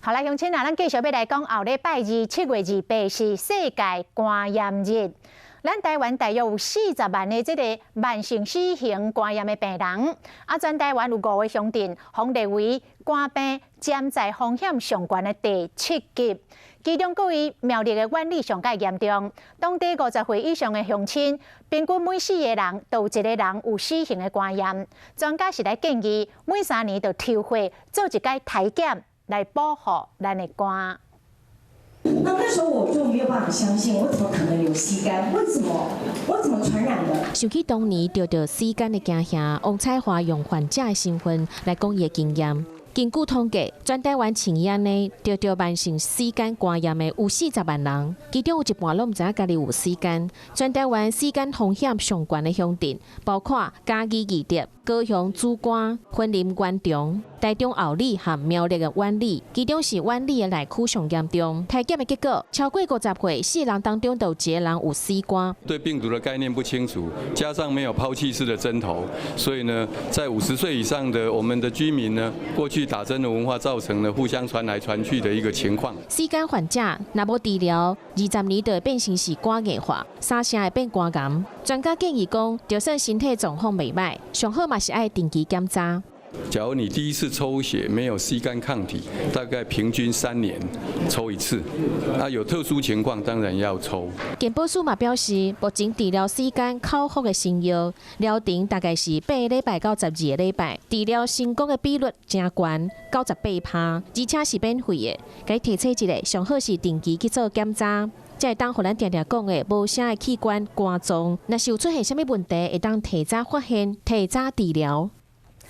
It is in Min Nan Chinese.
好來，鄉親啊，咱繼續欲來講，後禮拜二7月28是世界肝炎日。咱台灣大約有40萬的這個慢性 C 型肝炎的病人，啊，全台灣有五個鄉鎮，予列為肝病潛在風險上懸的第七級。其中，閣以苗栗的苑裡上蓋嚴重，當地50歲以上的鄉親，平均每四個人就有一個人有 C 型的肝炎。專家是來建議，每3年就抽血做一擺體檢，來保護咱的肝。那那時候我就沒有辦法相信，我怎麼可能有 C 肝？為什麼？我怎麼傳染的？想起當年著著 C 肝的驚嚇，王彩華用患者的身份來講伊的經驗。根據統計，全台灣像伊按呢著著慢性 C 肝肝炎的有40萬人，其中有一半攏毋知影家己有 C 肝。全台灣 C 肝風險上懸的鄉鎮，包括嘉義義德、高雄梓官、雲林員松、台中后里和苗栗的苑裡，其中是苑裡的內區上嚴重。體檢的結果，超過50歲，四人當中就有一個人有 C 肝。對病毒的概念不清楚，加上沒有拋棄式的針頭，所以呢，在50歲以上的我們的居民呢，過去打針的文化造成了互相傳來傳去的一個情況。 C 肝患者若無治療，20年就會變成是肝硬化，三成會變肝癌。專家建議講，就算身體狀況袂䆀，上好嘛是愛定期檢查。假如你第一次抽血沒有 C 肝抗體，大概平均3年抽一次。那有特殊情況當然要抽。健保署嘛表示，目前治療 C 肝口服的新藥療程大概是8個禮拜到12個禮拜，治療成功的比率誠懸，98%，而且是免費的。共提醒一下，上好是定期去做檢查，才會當予咱定定講的無聲的器官肝臟，若是有出現啥物問題，會當提早發現、提早治療。